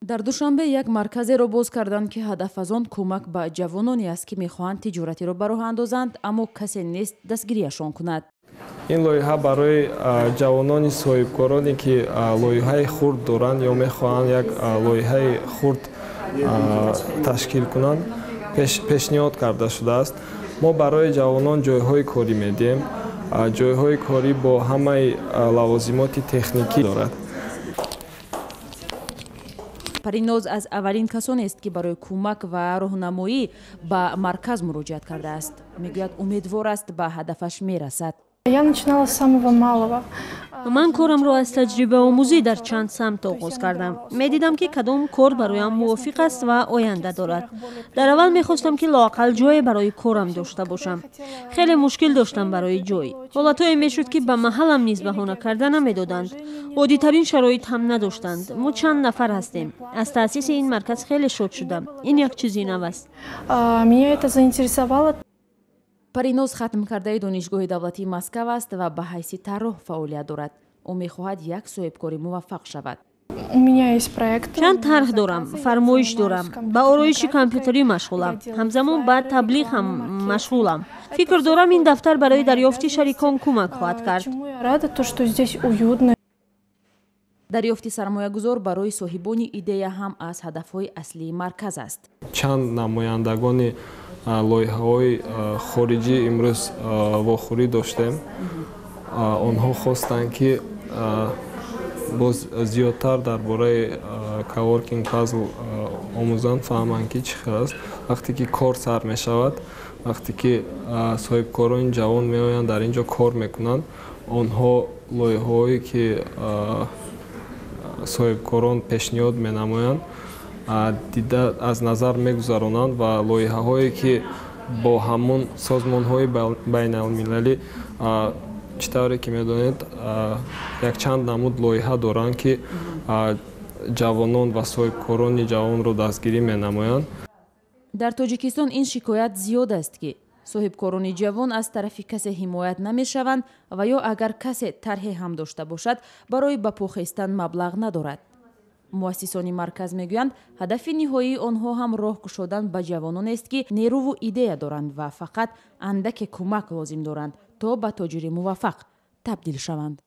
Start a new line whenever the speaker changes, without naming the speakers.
Дар Душанбе як марказеро боз карданд, ки ҳадаф аз он кӯмак ба ҷавононе аст, ки мехоҳанд тиҷоратеро ба роҳ андозанд, аммо касе нест дастгирияшон кунад.
Ин лоиҳа барои ҷавонони соҳибкороне, ки лоиҳаи хурд доранд ё мехоҳанд як лоиҳаи хурд ташкил кунанд, пешниҳод карда шудааст. Мо барои ҷавонон ҷойҳои корӣ медиҳем. Ҷойҳои корӣ бо ҳамаи лавозимоти техникӣ дорад.
Париноз аз аввалин касонест, ки барои кӯмак ва роҳнамоӣ ба марказ муроҷиат кардааст. Мегӯяд, умедвор аст, ба ҳадафаш мерасад.
Я начинала с самого малого.
Ман корамро аз таҷрибаомӯзӣ дар чанд самт оғоз кардам. Медидам, ки кадом кор бароям мувофиқ аст ва оянда дорад. Дар аввал мехостам, ки лоақал ҷое барои корам дошта бошам. Хеле мушкил доштам барои ҷой. Ҳолатҳое мешуд, ки ба маҳаллам низ баҳона карда намедоданд. Оддитарин шароит ҳам надоштанд. Мо чанд нафар ҳастем. Аз таъсиси ин марказ хеле шод шудам. Ин як чизи нав аст.
Меня это заинтересовало.
Париноз хатмкардаи Донишгоҳи давлатии Москав аст ва ба ҳайси тарроҳ фаъолият дорад. Ӯ мехоҳад як соҳибкори муваффақ шавад.
У меня есть проект.
Чанд тарҳ дорам, фармоиш дорам, ба ороиши компютерӣ машғулам, ҳамзамон ба таблиғ ҳам машғулам. Фикр дорам, ин дафтар барои дарёфти шарикон кӯмак хоҳад кард.
Чему я рада, то, что здесь уютно.
Дарёфти сармоягузор барои соҳибони идея ҳам аз ҳадафҳои аслии марказ аст.
Чанд намояндагони лоиҳаҳои хориҷӣ имрӯз вохӯрӣ доштем. Онҳо хостанд, ки боз зиёдтар дар бораи Коворкинг Пазл омӯзанд, фаҳманд, ки чӣ хел аст. Вақте ки кор сар мешавад, вақте ки соҳибкорони ҷавон меоянд, дар ин ҷо кор мекунанд, онҳо лоиҳаҳое, ки соҳибкорон пешниҳод менамоянд, дида, аз назар мегузаронанд ва лоиҳаҳое, ки бо ҳамон созмонҳои байналмилалӣ, чӣ тавре ки медонед, якчанд намуд лоиҳа доранд, ки ҷавонон ва соҳибкорони ҷавонро дастгирӣ менамоянд.
Дар Тоҷикистон ин шикоят зиёд аст, ки соҳибкорони ҷавон аз тарафи касе ҳимоят намешаванд ва ё агар касе тарҳе ҳам дошта бошад, барои ба по хестан маблағ надорад. Муассисони марказ мегӯянд, ҳадафи ниҳоии онҳо ҳам роҳ кушодан ба ҷавононест, ки нерӯву идея доранд ва фақат андаке кӯмак лозим доранд, то ба тоҷири муваффақ табдил шаванд.